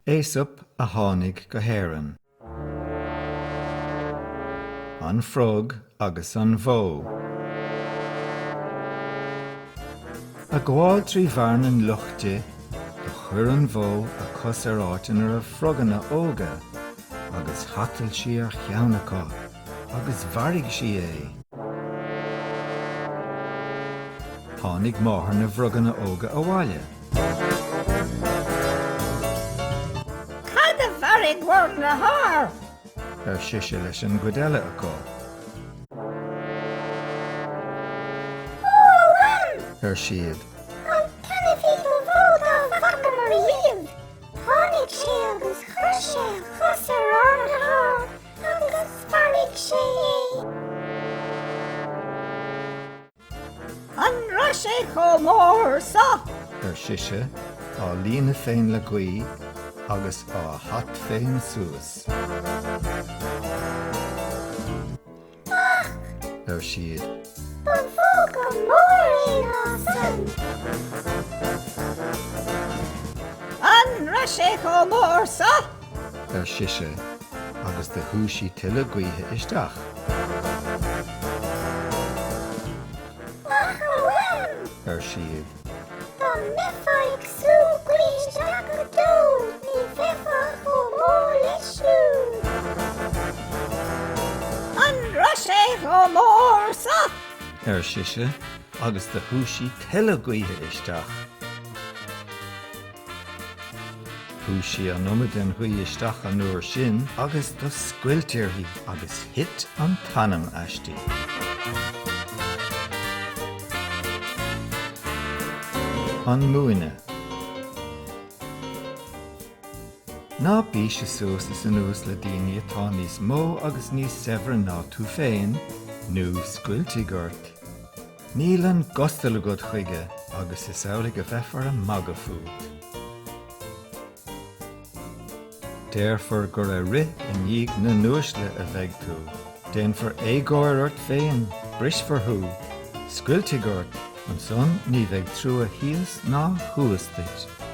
Aesop a tháinig go hÉirinn. An Frog agus an Bhó. Ag gabháil trí bhearna fhliuch di, do chuir an bhó a cos ar áit ina raibh froganna óga, agus shatail sí ar cheann acu, agus mharaigh sí é. Tháinig máthair na bhfroganna óga abhaile. Cad a mharaigh bhur ndriotháir? ar sise leis an gcuid eile acu. Ó, a Mham! ar siad. An t-ainmhí ba mhó dá bhfacamar riamh! Tháinig sé agus chuir sé a chos ar ár ndriotháir agus mharaigh sé é. An raibh sé chomh mór so? ar sise, á líonadh féin le gaoith agus á hat féin suas. Ach! ar siad. Ba mhó go mór é ná san. An raibh sé chomh mór so? ar sise, agus do shú sí tuilleadh gaoithe isteach. Ach a Mham! ar siad. Dá mbeifeá ag sú gaoithe isteach go domhain ní bheifeá chomh mór leis siúd. An raibh sé chomh mór so? ar sise, agus do shú sí tuilleadh gaoithe isteach. Shú sí an iomad den ghaoth isteach an uair sin agus do scoilt uirthi agus thit an t-anam aisti. An Múineadh. Ná bíse suas is anuas le daoine atá níos mó agus níos saibhre ná tú féin, nó scoiltfidh ort. Níl an gustal agat chuige agus is amhlaidh a bheifear ag magadh fút. Déarfar gur ag rith i ndiaidh na n-uaisle a bheidh tú. Déanfar éagóir ort féin, brisfear thú, scoiltfidh ort, ansan ní bheidh trua thíos ná thuas duit.